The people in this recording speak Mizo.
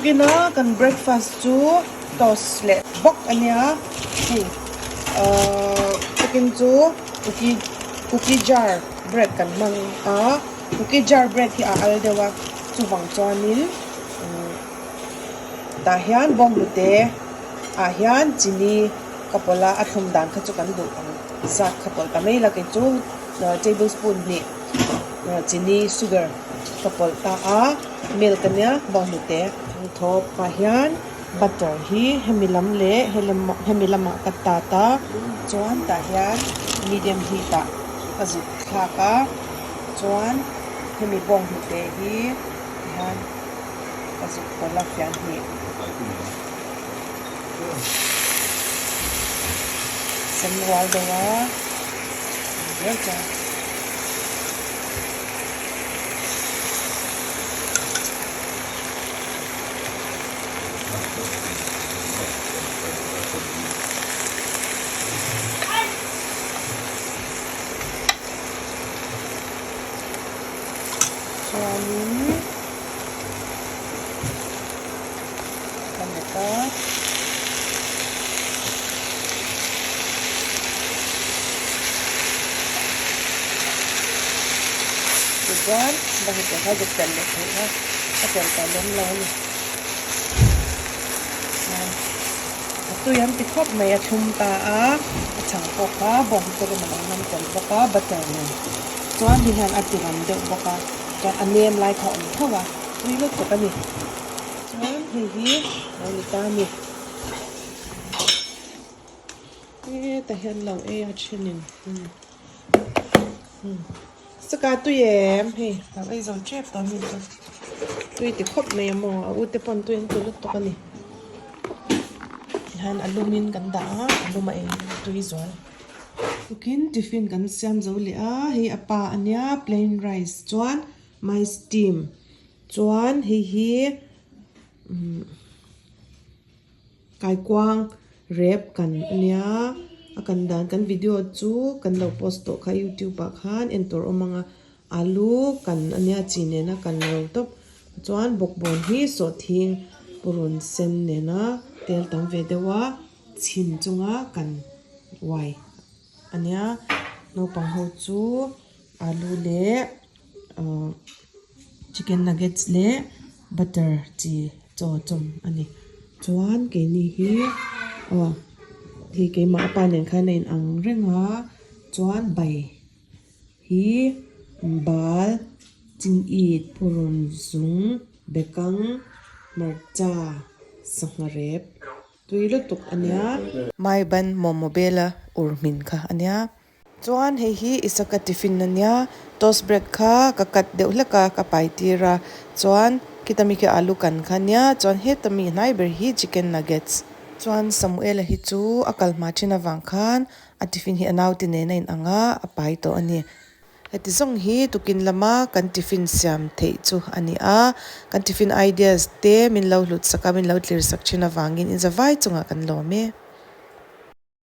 Tukina kan breakfast chu toast leh bawk a nia hei ahh tukin chu cookie cookie jar bread kan hmang a cookie jar bread hi a al deuh a chuvang chuanin umm tah hian bawnghnute ah hian chini ka pawlh a a thlum dan kha chu kan duh ang zat kha pawlh ta mai la kei chu table spoon hnih chini sugar ka pawlh ta a milk ania bawnghnute thawk pah hian butter hi hemi lam leh hemi lamah ka tat a chuan tah hian medium heat ah ka zut thlak a chuan hemi bawnghnute hi tihian ka zut pawlh a fian hnih. Sen rual deuh a viau chuan. Chuanin ka met a. Tichuan bahute kha zuk telh leh theih a, ka telh tawh lem lo a ni. Chuan a tui an ti khawp mai a thlum ta a, a chhang pawh kha bawnghnute rim a lo nam tel bawk a butter nen chuan hei hian a ti ram deuh bawk a, chuan a nem lai kha a awm tho a, tui lutuk a ni. Chuan hei hi lo ni ta a ni. Hetah hian lo ei a thenin saka tui em hei lo ei zo tep tawh mi chu tui ti khawp mai a maw a u te pawn tui an ti lutuk a ni tihian a lum in kan dah a a lum a ei tui zual tukin tiffin kan siam zo leh a hei a pa ania plain rice chuan mai steam chuan hei hi umm. Kaikuang rep kan ania a kan dan kan video chu kan lo post tawh kha youtube ah khan en tur awm ang a alu kan ania chi nena kan ro tawp chuan bawkbawn hi sawhthing purun sen nena tel tam ve deuh a chhin chunga kan uai ania naupang ho chu alu leh ahh chicken nuggets leh butter chi chaw chawm a ni chuan keini hi aw hei keimah a pa nen khan a in ang reng a chuan bai hi bal chingit purun zung bekang hmarcha sangha rep tui lutuk a nia. Maiban momo bela ur hmin kha a nia. Chuan hei hi Isaka tiffin ania, toast bread kha ka cut deuh hlek a, ka pai tir a, chuan khita mi khi alu kan kha ania, chuan heta mi hnai ber hi chicken nuggets. Chuan Samuela hi chu a kal hma thin avang khan a tiffin hi a naute nen a inang a, a pai tawh a ni. Heti zawng hi tukin lama kan tiffin siam theih chu a ni a, kan tiffin ideas te min lo hlut sak a, min lo tlir sak thin avangin inzavai chungah kan lawm e.